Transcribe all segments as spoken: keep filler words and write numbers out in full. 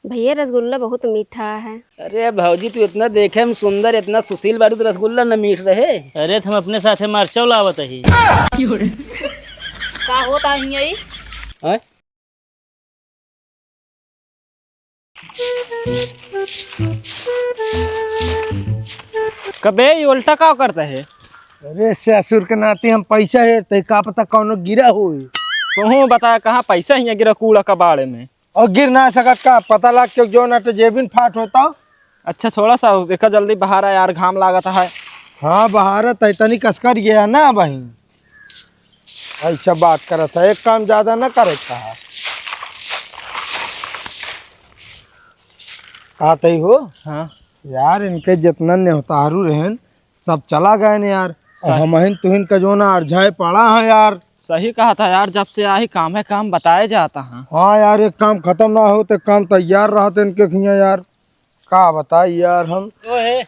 भैया, रसगुल्ला बहुत मीठा है। अरे भौजी, तू इतना देखे में सुंदर, इतना सुशील बारू, तो रसगुल्ला न मीठ रहे? अरे, त हम अपने साथे मरचौ लावत ही। का होता है यही? हैं? कबे, ये उल्टा का करता है? अरे ससुर के नाती हम पैसा हेरते, का पता कौनो गिरा होई। तोहू बता, कहाँ पैसा हियाँ गिरा कूड़ा कबाड़े में? और गिर ना सकत का? पता लाग के जो ना तो जेबिन फाट होता। अच्छा, छोड़ा सा, देखा जल्दी बाहर आ यार, घाम लागत है। हाँ, बाहर है, तै तनी कसकर गया ना बहिन। ऐसा बात करत है, एक काम ज्यादा ना करे का। कहत ही हो? हाँ। यार, इनके जितना नेहतारू रहन, सब चला गए न यार। और सही। हमहिन तुहिन का जो ना अरझाए पड़ा है यार। सही कहा था यार, जब से आई काम है, काम बताए जाता है। हाँ यार, एक काम खत्म ना हो तो काम तैयार रहते इनके खिया यार। का बताई यार हम। ओ हे।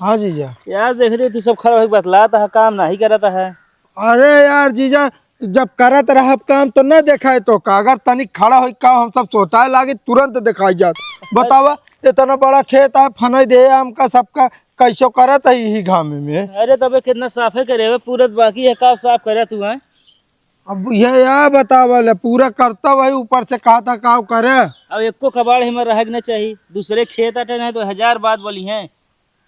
हाँ जीजा। यार देख रहे तू सब खड़ा होके बतलाता है, काम नहीं करता है। अरे यार जीजा, जब करत रहब काम तो न देखाए तो का, अगर तनिक खड़ा होई काम हम सब सोचाए लागे तुरंत देखाई जात। बतावा, इतना बड़ा खेत है, फनई दे हमका सबका, कैसो करत है यही घाम में। अरे तबे कितना साफे करे हुए, पूरा बाकी है, का साफ करे तू है? अब यह या बतावा ले, पूरा करता वही ऊपर से कहा था का करे। अब एको कबाड़ हमें रह के न चाहिए, दूसरे खेत आटे नहीं तो हजार बात बोली हैं।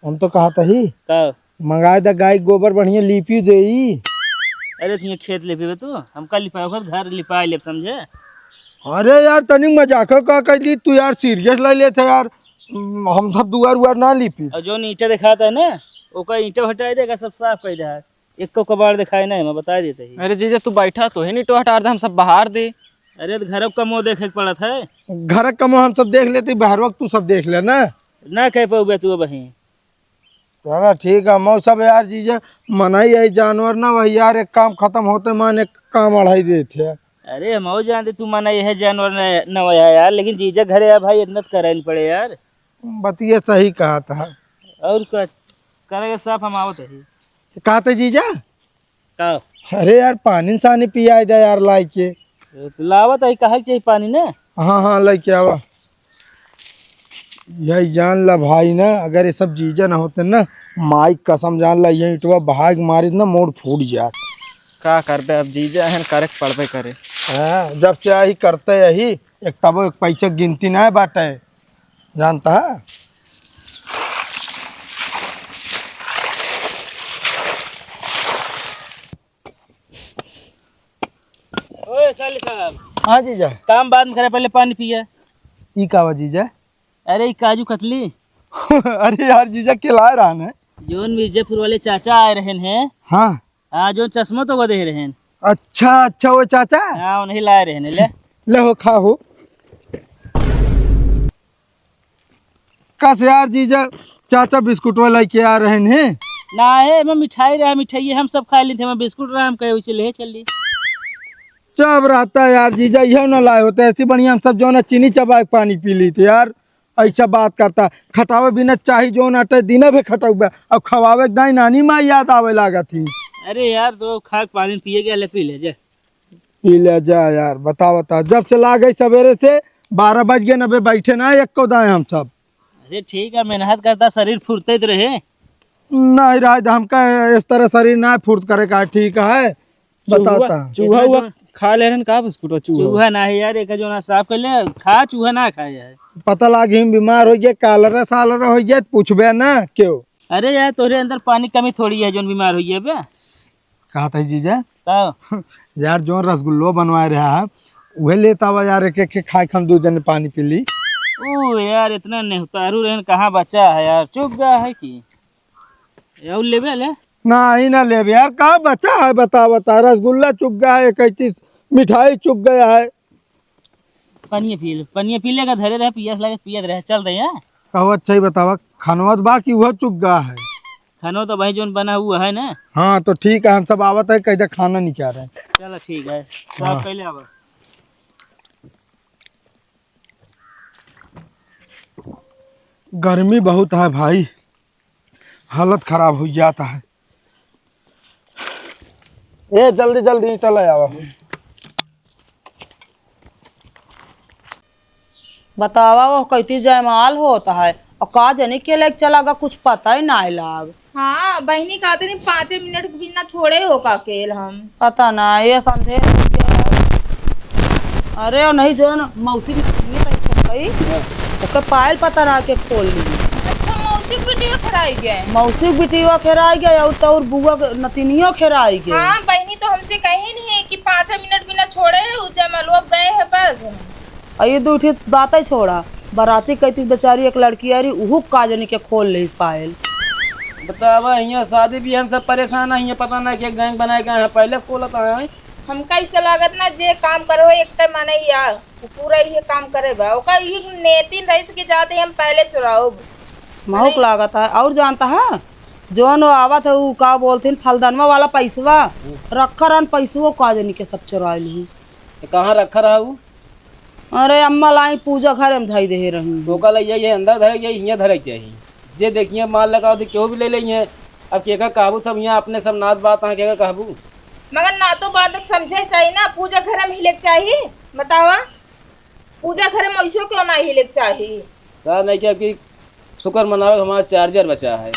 हम तो कहत ही। का? मंगाए द गाय गोबर बढ़िया लीपी देई। अरे तुझे खेत लीपी बे तू, हमका लिपाए ओकर घर लिपाए लेब समझे? अरे यार तनी मजाक का कर ली तू यार, सीरियस ले लेते यार। हम सब दुआर उआर ना लीपी। और जो नीचे दिखाता है ना, ओकर ईंटा हटाई देगा, सब साफ कर दे है। एको कबाड़ दिखाई नहीं, मैं बता देते ही। अरे जीजा तू बैठा, तो ही नहीं तो हटा दे, हम सब बाहर दे। अरे तो घर कमो देखे के पड़त है। घर कमो हम सब देख लेते, बाहर वक्त तू सब देख ले ना। ना कह पाऊबे तू अब ही। चला ठीक है, मऊ सब यार जीजा, मनई आई जानवर ना वही यार, एक काम खत्म होते मान एक काम अढ़ाई देते हैं। अरे मऊ जानते तू मनई है जानवर न, न वही यार, लेकिन जीजा घरे आ भाई, इतना तो करे न पड़े यार। बतिया सही कहा था। और का करेगा साफ हम आवत है। कहा थे जीजा? का? अरे यार, पानी सानी पियाए दे यार, लाई के। ए, तो लावत है, कहा के चाहिए पानी ने? हाँ, हाँ, लाई के आवा। यही जान ला भाई ना, अगर ये सब जीजा ना होते ना, माई कसम जान ला, ये इटवा भाग मारित ना, मोड़ फूट जात। का करबे, अब जीजा हन, करे के पड़बे करे। हाँ, जब से आई करते यही, एक तबो एक पैसा गिनती ना बाटे। जानता है? ओए साले साहब। हाँ जीजा। काम बाद में करे, पहले पानी पिए। ई का बा जीजा? अरे ई काजू कतली। अरे यार जीजा, के लाए रहन है? जौन मिर्जापुर वाले चाचा आए रहन हैं। हाँ। हाँ, जौन चश्मा तो वो दे रहन। अच्छा, अच्छा, वो चाचा? हाँ, उन्हीं लाए रहन, ले। ले हो, खा हो। कस यार जीजा, चाचा बिस्कुटवा लेके आ रहन हैं। ना है, मैं मिठाई रहा, मिठाई हम सब खा ली थे, मैं बिस्कुट रहा, हम कहे उसे ले चल ली। जब रहता यार जीजा, यह ना लाए होते, ऐसी बढ़िया हम सब जो ना चीनी चबा के पानी पी ली थे यार। ऐसा बात करता, खटावे बिना चाही जो ना अटे, दिना भे खटौबे, अब खवावे के दाई नानी माँ याद आवे लागत ही। अरे यार, तो खा के पानी पिए गया, ले पी ले, जा। पी ले जा यार, बता, बता, जब से लागे सवेरे से बारह बज गए, अबे बैठे ना एको दाएं हम सब। अरे ठीक है, मेहनत करता, शरीर फुर्ते तो रहे। नहीं रहा, हमका इस तरह शरीर ना फुर्त करे का, ठीक है, बता, चूहा, बता। चूहा इतना हुआ जो खा ले रहन का बिस्कुट, चूहा? चूहा ना है यार, एक जो ना साफ कर ले, खा, चूहा ना खाए है। पता लाग हम बीमार हो गए, कालरा सालरा हो गए, पूछबे ना क्यों? अरे यार, तोरे अंदर पानी कमी थोड़ी है, जोन बीमार हो गया बे। कहा था जीजा? का? यार, जो रसगुल्लो बनवाए रहा है, वह लेता हुआ यार, एक एक के खाए के हम दो जने पानी पी ली। ओ यार, इतना नेहतारू रहन कहाँ बचा है यार, चुक गया है कि? और लेबे ले? ना ही ना लेबे यार, का बचा है बता, बता, रसगुल्ला चुक गया है, एक एक चीज मिठाई चुक गया है। पनिया पी ले, पनिया पी लेगा, धरे रहे, पियास लगे, पियत रहे, चल दे, हाँ? कहो अच्छा ही बतावा, खानवा तो बा कि वो चुक गया है? खानो तो भाई जोन बना हुआ है ना। हाँ, तो ठीक है, हम सब आवत है, कह दे खाना निकाल रहे हैं। चलो ठीक है, तो आप हाँ। पहले आवा। गर्मी बहुत है भाई, हालत खराब हो जाता है। ए, जल्दी, जल्दी ईंटा ले आवा। बतावा, वो कहती जयमाल होत है, और का जानी के लेके चला गा, कुछ पता ही ना लाग। हाँ बहिनी, कहते नहीं, पाँचे मिनट के बिना छोड़े हो का अकेल हम। पता ना, ये संदेह हो गया है। अरे, और नहीं, जौन मौसी की नतिनिया रही छोटकई, हाँ। ओकर पायल पता ना के खोल ली। अच्छा, मौसी की बिटिया खेराई गए। मौसी की बिटिया खेराई गए, और तो और बुआ के नतिनियो खेराई गए। हाँ बहिनी, तो हमसे कही नहीं है कि पाँच मिनट भी ना छोड़े, उ जयमलवा गए है बस। और ये दू ठे बातें छोड़ा, बराती कहती बेचारी एक लड़की आ रही, उहू का जानी के खोल ले पायल। बतावा, हियाँ शादी भी हम सब परेशान है, हियाँ पता ना के गैंग बनाए गए हैं, पहले खोलत आए। हमका ऐसे लागत ना, जे काम करो एक के माने या, वो पूरा ये काम करे बा, ओका ये नेतिन रही सके जाते हम पहले चुराओ। महूक लागत है। और जानता है, जौन वो आवत है, उ का बोलथिन, फलदनवा वाला पैसवा, हम्म। रखा रहन पैसवा, का जानी के सब चुरा ली। तो कहाँ रखा रहा उ? अरे अम्मा लाई पूजा घर में धई दे रही। तो का लइया ये अंदर धरे के, हियाँ धरे के चाही। जे देखिए माल लगाओ तो केहू भी ले लेइए। अब केका कहबू, सब हियाँ अपने सब नात बात हैं, केका कहबू? मगर ना तो बात एक समझे चाहिए ना, पूजा घर में हिले के चाहिए। बतावा, पूजा घर में ऐसो क्यों ना हिले के चाहिए? सर नहीं क्या कि शुक्र मनावे हमारा चार्जर बचा है,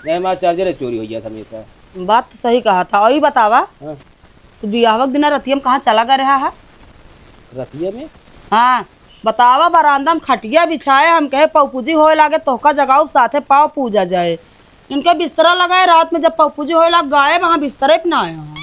नहीं हमारा चार्जर चोरी हो गया था हमेशा। बात तो सही कहा था। और ये बतावा, हाँ। तू बियाहवा के दिना रतिया में कहाँ चला गए रहा है? रतिया में? हाँ, बतावा, बरामदा में खटिया बिछाए, हम कहे पौपूजी होए लागे, तोहका जगाऊ साथे पाव पूजा जाए। इनके बिस्तरा लगाए, रात में जब पौपूजी होए लाग गायब, वहाँ बिस्तरे पे ना आया है।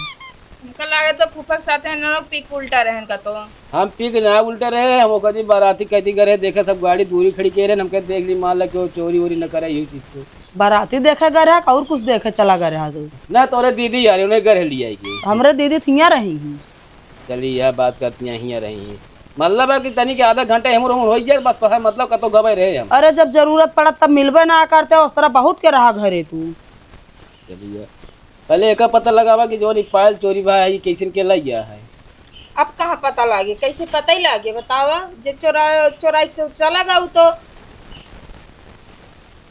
हमका लागत बा फूफा के साथे हम लोग पी के उल्टा रहन का तो। हम पी के ना उल्टा रहे, हम ओकर दिन बाराती कहती करे, देखे सब गाड़ी दूरी खड़ी के रहे, हमके देख ली, मान ला कि वो चोरी वोरी न करे, यही चीज को। बाराती देखे गए रहा, और कुछ देखे चला गए रहा तू? ना, तोरे दीदी यार, उन्हें घर लिया है कि। हमरे दीदी थिया रही हैं। चली, यह बात करती हैं, हियाँ रही हैं। मतलब है कि तनी के आधा घंटा हेमुर हेमुर होई जाए, बस तो है, मतलब कतो गबे रहे हम। अरे, जब जरूरत पड़त तब मिलबे ना करते, उस तरह बहुत के रहा घरे तू। चलिए, पहले एका पता लगावा कि जौन ई पायल चोरी भा है, ई कैसन के लग गया है। अब कहाँ पता लागे, कैसे पता ही लागे, बतावा? जे चोरा, चोराई तो चला गऊ तो।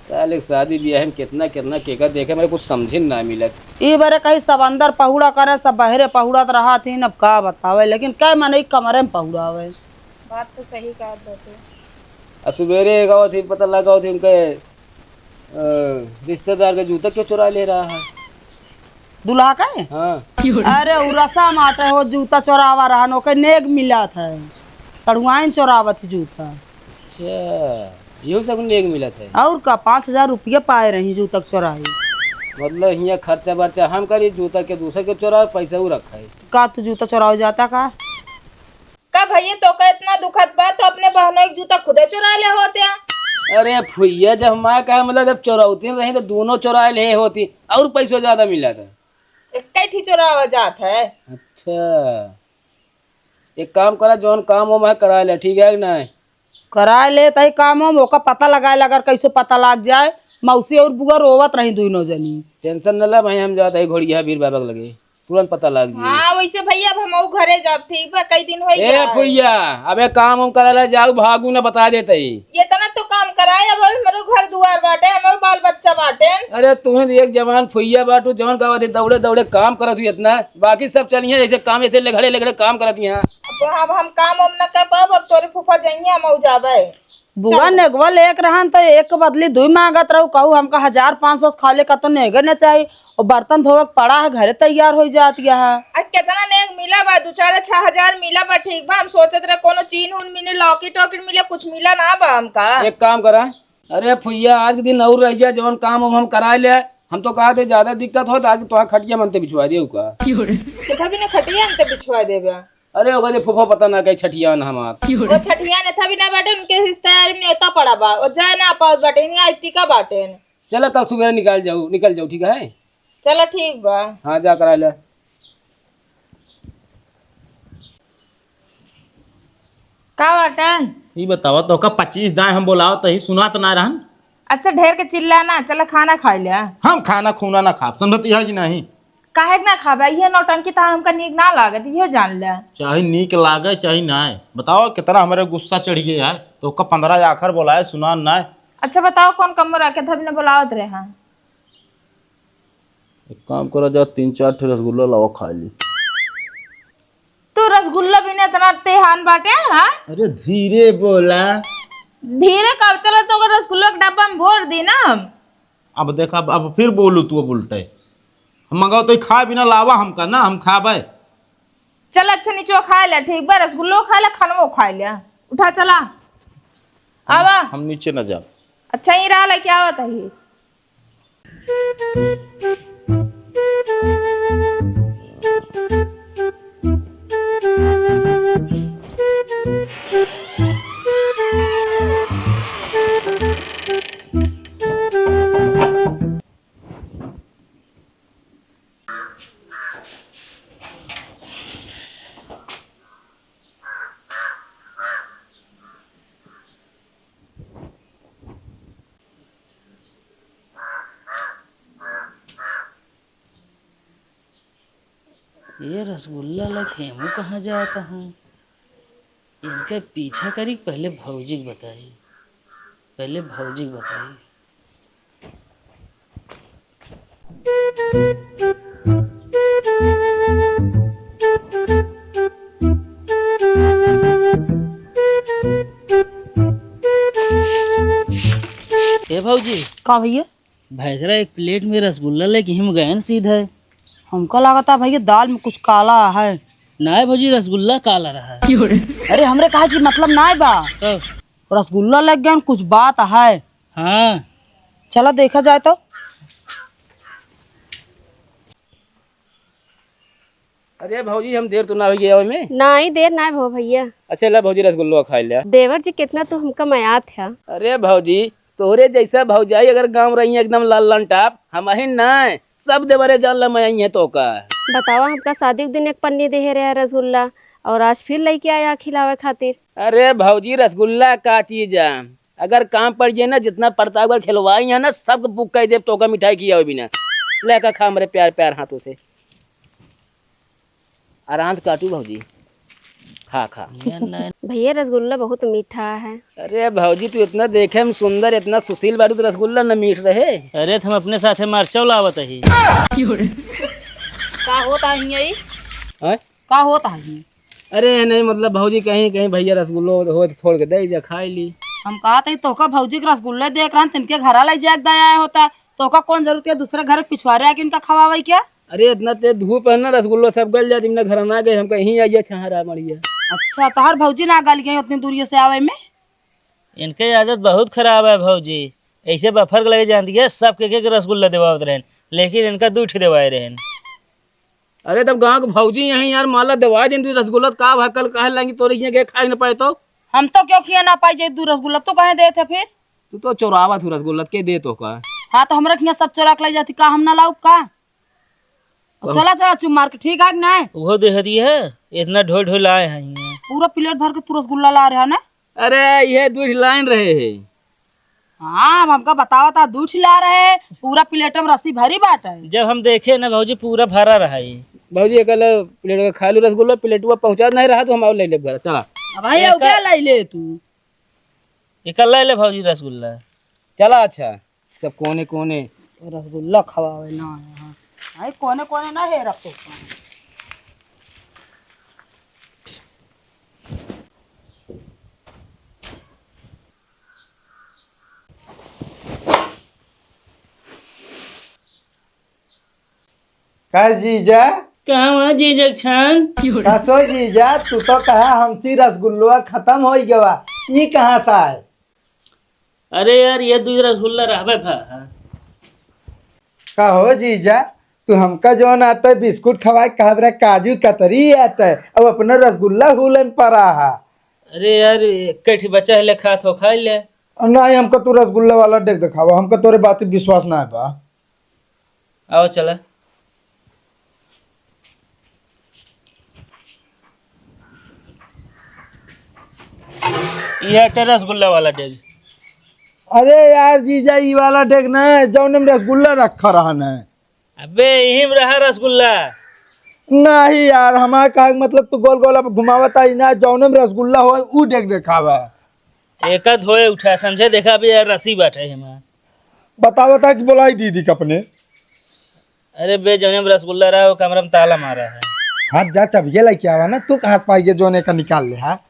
साले शादी ब्याह में कितना, कितना केका देखे, मेरे कुछ समझे ना मिलत। ई बरे कहीं सब अंदर पहुड़ा करे, सब बहरे पहुड़त रहत ही, अब का बतावे, लेकिन कै मनई कमरे में पहुड़ावे। बात तो सही कहत बाटे। आ सुबेरे गावत ही, पता लगावत ही उनके, अ, रिश्तेदार के जूता क्यों चुरा ले रहा है? दुल्हा का है? हाँ। अरे, उ रसम आटे हो, जूता चोरावा रहन, ओके नेग मिलत है, सड़ुआइन चोरावत ही जूता। अच्छा, यहू सब नेग मिलत है। और का, पाँच हजार रुपया पाए रही जूता के चोराई। मतलब, हियाँ खर्चा बर्चा हम करी, जूता के दूसर के चोरावे, पैसा उ रखा है। का तू जूता चोरावे जाता का? का भैया, तोका इतना दुखत बा, तो अपने बहनों के जूता खुदे चुरा ले होते हैं। अरे फुइया, जब हमारे कहा, मतलब, जब चोरौती रही, तो दोनों चुरा ले होती, और पैसों ज्यादा मिला था। एक ही चुरावा जात है। अच्छा, एक काम करा, जौन काम वाम है, करा ले, ठीक है कि नहीं? करा ले, तई काम वाम, ओका पता लगाए ला, अगर कैसे पता लाग जाए, मौसी और बुआ रोवत रही दोनों जनी। टेंशन न ले भाई, हम जात है घोड़िया बीर बाबा के लगे। तुरंत पता लाग जाई। हाँ, वैसे भैया, अब हमहू घरे जाब, ठीक बा? कई दिन होई ए गया है। फुइया, अबे काम उम करे ला जाऊ, भागू ना बता देते ही। ये तना तो काम कराए, अब हमरो घर दुआर बाटे, हमरो बाल बच्चा बाटे। अरे तू ही एक जवान फुइया बाटू, जवान का बाटे, दौड़े दौड़े काम करत हुई इतना, बाकी सब चलिए ऐसे काम, ऐसे लेघड़े लेघड़े काम करत यहाँ। अब, अब हम काम उम न कर पाब, अब तोरे फूफा जइया हमहू जाबे। बुआ, चल। नेगवा लेक रहन त एक बदली दुई मांगत रहू, कहू हमका हजार पाँच सौ खाले का तो नेगे न चाही, और बर्तन धोवे के पड़ा है, घरे तैयार हो जात यह। आ, कितना नेग मिला बा, दो चार छह हजार मिला बा, ठीक बा। हम सोचत रहे कोनो चीन उन मिले, लॉकेट वॉकेट मिले, कुछ मिला ना बा हमका। एक काम करा, अरे फुइया, आज के दिन और रह जा, जवन काम हम, हम करा ले। हम तो कहा थे ज्यादा दिक्कत हो तो आज तोहार खटिया मनते बिछवा दियो का। कितना भी ना खटिया अंते बिछवा देबे। अरे ओकर जे फूफा पता ना कहीं छठियान हमार। वो छठियान एथा भी ना बाटे, उनके रिश्तेदारी में नेवता पड़ा बा, वो जाए ना पावत बाटे, इनका इतिका बाटे। चला कल सुबह निकाल जाऊ, निकल जाऊ, ठीक है? चला ठीक बा। हाँ, जा करा ले। का बाटे? ई बतावा, तोहका पच्चीस दाएं हम बोलावत ही, सुनात ना रहन? अच्छा, ढेर के चिल्ला ना, चला खाना खाई ले। हम खाना खूना ना खाब, समझत यह कि नहीं? काहे के ना खाबे? इहे नौटंकी त हमका नीक ना लागत, इहे जान ले। चाहे नीक लागे, चाहे नाय। बताओ, कितना हमरे गुस्सा चढ़ गया है। तोहका पन्द्रह आखर बोलाए, सुना नाय। अच्छा, बताओ, कौन कमरा के धबी ने बोलावत रहे हैं? एक काम करा जा, तीन चार ठे रसगुल्ला लावा, खा ली। तू रसगुल्ला बिना इतना तेहान बाटे, हाँ? अरे धीरे बोला। धीरे कर, चला तो ओकर रसगुल्ला के डब्बा में भोर दी ना हम। अब देखा, अब, अब फिर बोलू तू अब उल्टे। हम मंगाओ तो खाए बिना लावा हमका ना, हम खाबे। चल अच्छा नीचे खाए ले, ठीक बा, रसगुल्लो खाए ले, खानवो खाए ले। उठा चला। आवा। हम नीचे ना जाब। अच्छा ही रहा ले, क्या होता है? ये रसगुल्ला ला खेमू कहाँ जात हैं? इनका पीछा करी, पहले भौजी के बताई, पहले भौजी के बताई। ए भौजी। का भैया? भैकरा एक प्लेट में रसगुल्ला लेके हिम गए न सीधे। हमका लागता भैया दाल में कुछ काला है। नाय भौजी, रसगुल्ला काला रहा। अरे हमरे कहा कि मतलब नाय बा। तब? रसगुल्ला लग गया न, कुछ बात है। हाँ। चला देखा जाए तो। अरे भौजी, हम देर तो ना होई गया ओमे? नाई, देर ना हो भैया। अच्छा ला भौजी, रसगुल्ला खाई ले। देवर जी, कितना तू हमका मयात है। अरे भौजी, तोहरे जैसा भौजाई अगर गाँव रही एकदम लाल लाल टाप, हम ही ना, सब देवरे जान ला मयाई है तो का। बतावा, हमका शादी के दिन एक पन्नी देहे रहे रसगुल्ला, और आज फिर लेके आया खिलावे खातिर। अरे भौजी, रसगुल्ला का चीज है, अगर काम पड़ जाए ना, जितना प्रतापगढ़ खिलवाई है ना, सबको बुक कर दे, तोका मिठाई खियावे बिना। लेका खा हमरे प्यार प्यार हाथों से। आराम से काटू भौजी, खा खा। भैया, रसगुल्ला बहुत मीठा है। अरे भौजी, तू इतना देखे में सुंदर, इतना सुशील बारू, तो रसगुल्ला न मीठ रहे? अरे, तो हम अपने साथे मरचौ लावत ही। का होता है ये? हैं? का होता है ये? अरे नहीं, मतलब भौजी, कहीं कहीं भैया रसगुल्लो हो तो थोड़ के दे जा, खाई ली। हम कहा थे तोका भौजी के रसगुल्ले देख रहन, तिनके घरा ले जाए के दया होता, तोका कौन जरूरत है दूसरे घर पिछवारे आके इनका खवावे क्या? अरे इतना तेज धूप है ना, रसगुल्लो सब गल जात, इमने घर ना गए, हम कहीं आइए छहरा मरिए। अच्छा, तोहर भौजी ना गल गई उतनी दूरिये से आवे में? इनके आदत बहुत खराब है भौजी, ऐसे बफर के लगे जानती है, सबके एक एक रसगुल्ला देवावत रहन, लेकिन इनका दू ठे देवाए रहन। अरे तब गाँव के भौजी यहीं यार, माला देवा दिन तू रसगुल्ला, का भा कल कहे लागी तोरे यहाँ गए खाए न पाए तो? हम तो क्यों खिया ना पाई जे दू रसगुल्ला, तू कहे देत है फिर? तू तो चोरावा थू रसगुल्ला, के दे तो का? हाँ तो हमरा खिया सब चोरा के ले जाती, का हम ना लाऊ का? अब चला चला चुप मार के, ठीक है कि नहीं? वो दे हरी है, इतना ढोई ढोई लाए हैं ये। पूरा प्लेट भर के तू रसगुल्ला ला रहा ना? अरे ये दू ठे लाइन रहे है। हाँ, अब हमका बतावा था, दू ठे ला रहे, पूरा प्लेट में रसी भरी बाटे। जब हम देखे ना भौजी, पूरा भरा रहा है। भौजी एक ले प्लेट का खा लू रसगुल्ला, प्लेटवा पहुँचा नहीं रहा तो हम और ले ले घर, चला। अब भाई एक और क्या लाई ले तू? एक ले ले भौजी रसगुल्ला। चला अच्छा, सब कोने कोने। रसगुल्ला खवावे ना है, हाँ। भाई कोने कोने ना है रखो। का जीजा? कहाँ वहाँ जीजा के छान? का सो जीजा, तू तो कहा हमसी रसगुल्ला खत्म हो गवा, ई कहाँ से आए? अरे यार, ये दू रसगुल्ला रहबे भा। का हो जीजा, तू हमका जौन आटे बिस्कुट खवाए कहत रहे, काजू कतरी आटे, अब अपना रसगुल्ला हुलन परा हा। अरे यार, एक ठे बचा है, ले खात हो, खाई ले। नहीं, हमका तू रसगुल्ला वाला डेग दिखावा, हमका तोरे बात पे विश्वास ना है बा। आओ चला। ये हटे रसगुल्ला वाला डेग। अरे यार जीजा, ई वाला डेग ना है, जौने में रसगुल्ला रखा रहा ना है। अबे यही में रहा रसगुल्ला। नहीं यार, हमारे कहे के मतलब तू गोल गोल अब घुमावता ही ना, जौने में रसगुल्ला हो ऊ डेग देखावा। एका धोए उठा, समझे? देखा अबे यार, रसी बाटे हमार। बतावता कि बोलाई दीदी का अपने। अरे बे, जौने में रसगुल्ला रहा, वो कमरा में ताला मारा है। हाथ जा, चाबिये लेके आवा ना, तू कहाँ से पाई के जौने का निकाल ले, हाँ?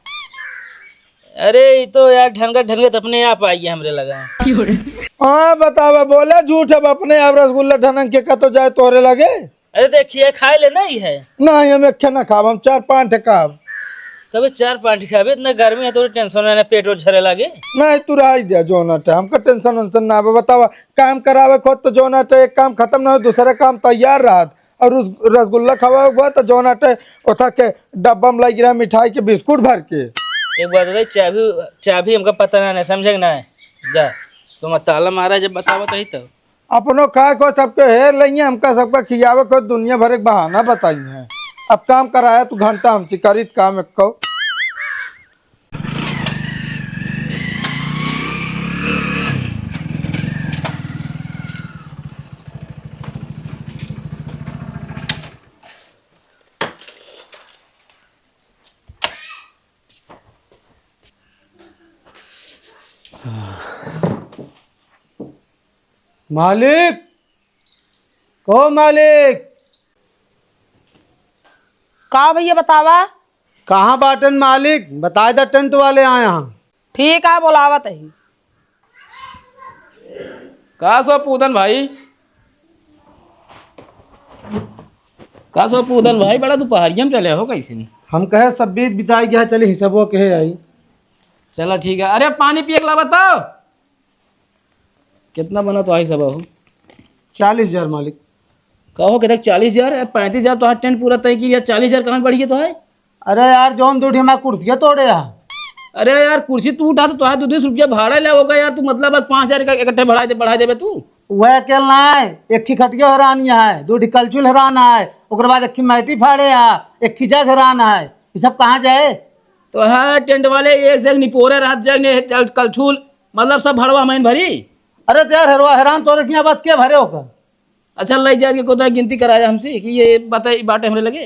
अरे, ई तो यार ढनगत ढनगत अपने आप आई है हमरे लगा। हाँ, बतावा, बोला झूठ, अब अपने आप रसगुल्ला ढनक के कतो जाए तोहरे लगे? अरे, देखिए, खाए ले नहीं है। नहीं, हम एक ना खाब, हम चार पाँच ठे खाब। कबे चार पाँच ठे खाबे, इतना गर्मी है, थोड़ी टेंशन है ना, पेट वेट झरे लागे। नहीं, तू रह दे, जो ना टे, हमका टेंशन वेंशन ना बा। बतावा, काम करावे खोत तो जो ना टे, एक काम खत्म ना हो, दूसरा काम तैयार रहत। और उस रसगुल्ला खवावे के बाद तो जौन आटे ओथा के डब्बा में लग रहा मिठाई के बिस्कुट भर के। एक बात बताई, चाबी, चाबी हमका पता ना है, समझे कि ना है? जा, तुम ताला मारा जब बतावत ही तो। अपनो खाए को सबके हेर लेंगे, हमका सबका खियावे को दुनिया भर एक बहाना बताई है। अब काम कराया तू घंटा हमसे करीत काम एक को। मालिक, ओ मालिक। का भैया बतावा? कहाँ बाटन मालिक? बताए दा टेंट वाले आए हैं। ठीक है, बोलावत ही। का सो पूदन भाई? का सो पूदन भाई, बड़ा दुपहरिया में चले हो कैसे? हम कहे सब बीत बिताई गया, चले हिसबो कहे आई। चला ठीक है। अरे पानी पिए के ला बताओ। कितना बना तो आई सब हो? चालीस हजार मालिक। कहो के देख चालीस हजार, पैंतीस हजार तो टेंट पूरा तय की, चालीस हजार कहाँ बढ़ गया तो है? अरे यार, जौन दू ठे हमार कुर्सिया तोड़े हा। अरे यार, कुर्सी तू उठा तो तोहार दू दू सौ रुपया भाड़ा ले होगा यार, तू मतलब अब पाँच हजार का इकट्ठे बढ़ा दे, बढ़ा देबे तू। वह अकेल ना है, एक ही खटिया हेरान है, दू ठी कलचुल हेरान है, ओकर बाद एक ही मैटी फाड़े है, एक ही जग हेरान है, ये सब कहाँ जाए? तो है टेंट वाले एक जग निपोरे रहत जग ने चल-, कलछुल, मतलब सब भड़वा मैन भरी। अरे तो यार, हेरवा हेरान तोरे किया बात के भरे होकर? अच्छा, लइ जाए के कोता गिनती कराया हमसे कि ये बताई बाटे हमरे लगे।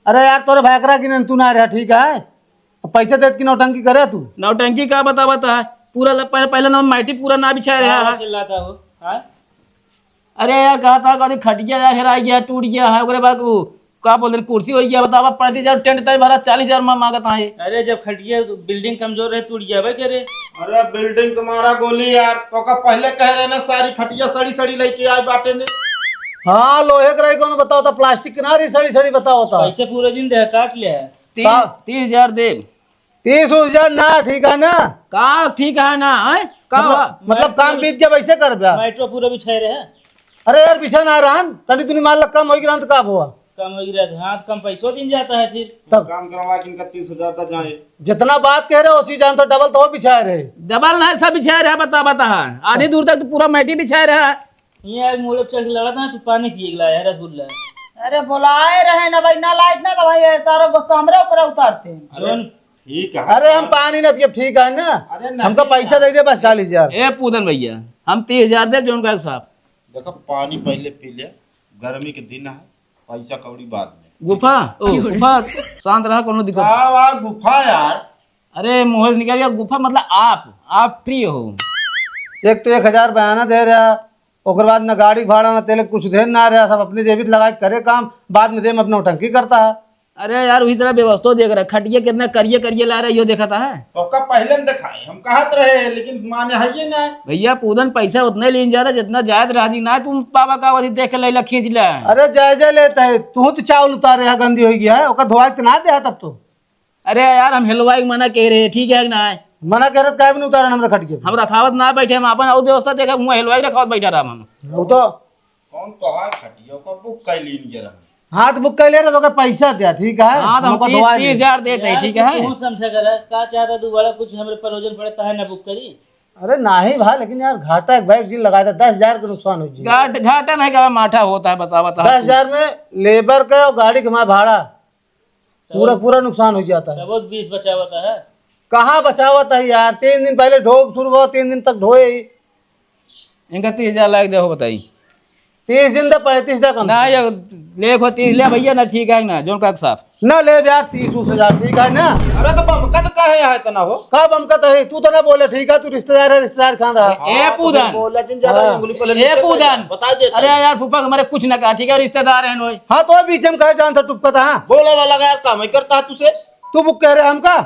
अरे यार, तोरे भाई एकरा गिनन तू ना रहा, ठीक है? अब पैसा देत की नौटंकी करे तू। नौटंकी का बतावत है? पूरा ल-, पह-, पहले ना माटी पूरा ना बिछाए रहा हाँ, है। चिल्लाता हो। हाँ? अरे यार, कहा था कभी खटिया यार हेरा गया, टूट गया है, ओकरे बाद वो का बोलते हैं, कुर्सी हो गया, बतावा, पैंतीस हजार टेंट तय भरा, चालीस हजार मा-, मांगत है। अरे, जब खटिया बिल्डिंग कमजोर रहे, टूट गया भाई, के रे? अरे, बिल्डिंग तुम्हारा गोली यार, तो का पहले कह रहे ना, सारी खटिया सड़ी सड़ी लेके आए बाटे ने। हाँ, लोहे के रही कौन बताओ था, प्लास्टिक के ना रही, सड़ी सड़ी बताओ था। पैसे पूरे दिन दे, काट ले। तीस, का? तीस हजार दे। तीस हजार ना, ठीक है ना? का ठीक है ना, हैं? का मतलब, हुआ? मतलब काम बीत गया, वैसे कर बा। मैटो पूरा बिछाए रहे। अरे यार, बिछा ना रहन, तनी तुनी मान ला कम होई रहन तो का हुआ? कम होई रहन, हाँ, तो कम पैसो दिन जाता है फिर। तब काम करवा के इनका तीस हजार तक जाए। जितना बात कह रहे हो, उसी जान तो डबल तो बिछाए रहे। डबल ना, सब बिछाए रहे, बता, बता, हाँ। आधी दूर तक तो पूरा मैटी बिछाए रहा है। ये एक मुड़े चढ़ के लड़ा था, तू पानी पिए के लाया है, रसगुल्ला। अरे, बोलाए रहे ना भाई, ना लाइत ना तो भाई, ये सारा गुस्सा हमरे ऊपर उतारते हैं। अरे, जौन ठीक है। अरे, हम पानी ना पियब, ठीक है ना? अरे, नहीं हमका पैसा यार। दे दे बस चालीस हजार। ए पूदन भैया, हम तीस हजार देब, जौन का साहब। देखो, पानी पहले पी ले, गर्मी के दिन है, पैसा कौड़ी बाद में। गुफा, ओ, गुफा, शांत रहा, कोनो दिक्कत। का बा गुफा यार? अरे, मुँह से निकल गया गुफा, मतलब आप, आप फ्री हो। एक तो एक हजार बयाना दे रहा, ओकर बाद ना गाड़ी भाड़ा, ना तेल, कुछ देन ना रहा, सब अपनी जेबी से लगा के करे काम, बाद में दे में अपना नौटंकी करता है। अरे यार, वही तरह व्यवस्था देख रहा, खटिया कितना करिए करिए ला रहा, यो देखता है। तो का पहले न दिखाए, हम कहत रहे, लेकिन माने है ये ना। भैया, पूदन पैसा उतने लीन जाता, जितना जायज रहा जी ना, तुम पावा का वही देख के लैला, खींच ले। अरे, जायजा लेता है, तू तो चावल उतारे है, गंदी हो गया है, ओका धोआ के ना दे तब तो। अरे यार, हम हेलवाई के मना कह रहे, ठीक है कि ना? मना कह रहे तो काहे भी नहीं उतारन हमरा खटिया पे? हम रखावत ना बैठे, हम अपन और व्यवस्था देखे, हुआ हेलवाई रखावत बैठा रहा हम। वो तो कौन तोहार खटिया का बुक कर लीन के रहा? हाँ, तो बुक कर ले रहे तो ओकर पैसा दिया, ठीक है? हाँ, तो हम हमको तीस, धोआ तीस हजार देते हैं, यार, ठीक है? तू समझा कर, का चाहता तू बड़ा कुछ हमरे प्रयोजन पड़े, काहे ना बुक करी? अरे नहीं भाई, लेकिन यार घाटा एक भाई एक दिन लगाया था, दस हजार का नुकसान हो गया। घाट-, घाटा नहीं का माठा होता है, बतावा तो। दस हजार में लेबर का और गाड़ी का हमारा भाड़ा। पूरा, पूरा नुकसान हो जाता है। तब वो बीस बचावत है। कहाँ बचावत है यार? तीन दिन पहले ढोब शुरू हुआ, तीन दिन तक ढोए ही। इनका तीस हजार लायक देखो, बताई। तीस दिन तो पैंतीस तक हम ना, ये लेखो तीस ले भैया, ना ठीक है ना, जोन का साहब। ना ले यार, तीस उस हजार, ठीक है ना? अरे तो बमकत काहे है इतना हो? का बमकत है? तू तो ना बोले, ठीक है, तू रिश्तेदार है, रिश्तेदार खान रहा। ए, ए हाँ, तो पूदन। बोला जिन ज्यादा हाँ। उंगली पर ए नीचे पूदन। बता देता अरे हूँ। यार फूफा, हमारे कुछ ना कहा, ठीक है, रिश्तेदार है नोई। हाँ, तो बीच में कहे जान था टुपका था, हाँ। बोले वाला का यार काम ही करता है तुझसे। तू बुक कह रहे हमका?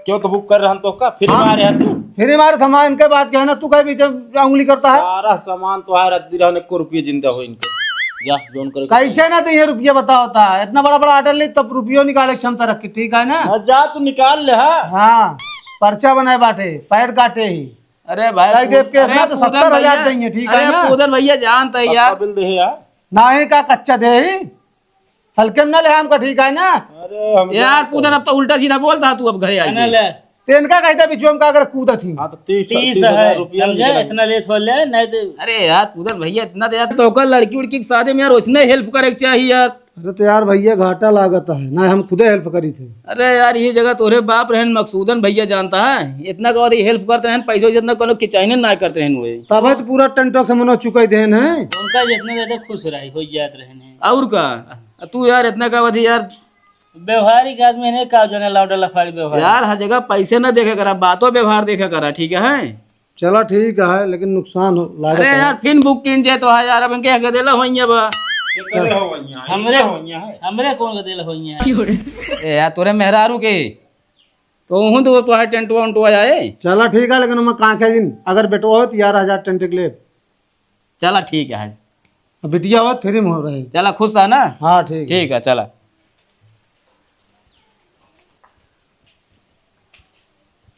क्यों तो बुक कर रहन तो का? फ्री हाँ। मारे है तू। फ्री मारे थमा इनके बात कहे ना, तू कहे बीच में उंगली करता है। सारा सामान तो है रद्दी रहने को रुपये जिंदा हो इनके। जा, जोन करे। कैसे ना तो ये रुपया बताओ था, इतना बड़ा बड़ा ऑर्डर ले तब रुपयो निकाले क्षमता रख के, ठीक है ना? ना जा तू निकाल ले, हाँ। हाँ, पर्चा बनाए बाटे, पैड काटे ही। अरे भाई, कई देव केस अरे ना तो पूदन सत्तर हजार भैया, देंगे, ठीक अरे है ना? पूदन भैया जानता है पक्का यार। बिल दे यार। ना ही का कच्चा दे ही, हल्के में ना ले हमका, ठीक है ना? अरे हम यार जानते पूदन, हैं। अब तो उल्टा सीधा बोलता तू, अब घरे आई है ना के। ले। ते इनका कहता बिचुआ में का कर कूदत ही। हाँ, तो तीस, तीस तीस हजार है, रुपया समझे? निकला है। इतना लेत हो ले, नहीं तो अरे यार पूदन भैया, इतना तो यार, तो ओकर लड़की उड़की के शादी में यार उसने हेल्प करे के चाहिए यार। अरे तो यार भैया घाटा लागत है ना, हम खुदे हेल्प करी थे। अरे यार ये जगह तोरे बाप रहन मकसूदन भैया जानता है, इतना का ये हेल्प करते रहन, पैसों जितना कोनो किचाइने ना करते रहन हुए। तब है तो पूरा टेंटोक से मनो चुकाई देन है। उनका जितना ज्यादा खुश रही हो जात रहन है। और का? तू यार इतना का वजह यार। व्यवहारिक आदमी है, का जाने लौंडा लफारी व्यवहार। यार हर जगह पैसे ना देखा करा, बातों व्यवहार देखा करा, ठीक है? चला ठीक है, लेकिन नुकसान हो, लागत अरे है। यार फिन बुक किन जे तो है यार, अब इनके हक देला होइए बा। ये करे हो वइया, हमरे, ये होइया है। हमरे कौन का देला होइए? ए यार तोरे मेहरारू के, तो उहुं तो, तो है टेंटवा उंटवा जाए। चला ठीक है, लेकिन मैं कहाँ के दिन अगर बेटवा हो तो ग्यारह हजार टेंट के ले। चला ठीक है। अब बिटिया हो तो फ्री में हो रहे। चला खुश है ना? हाँ ठीक है। ठीक है चला।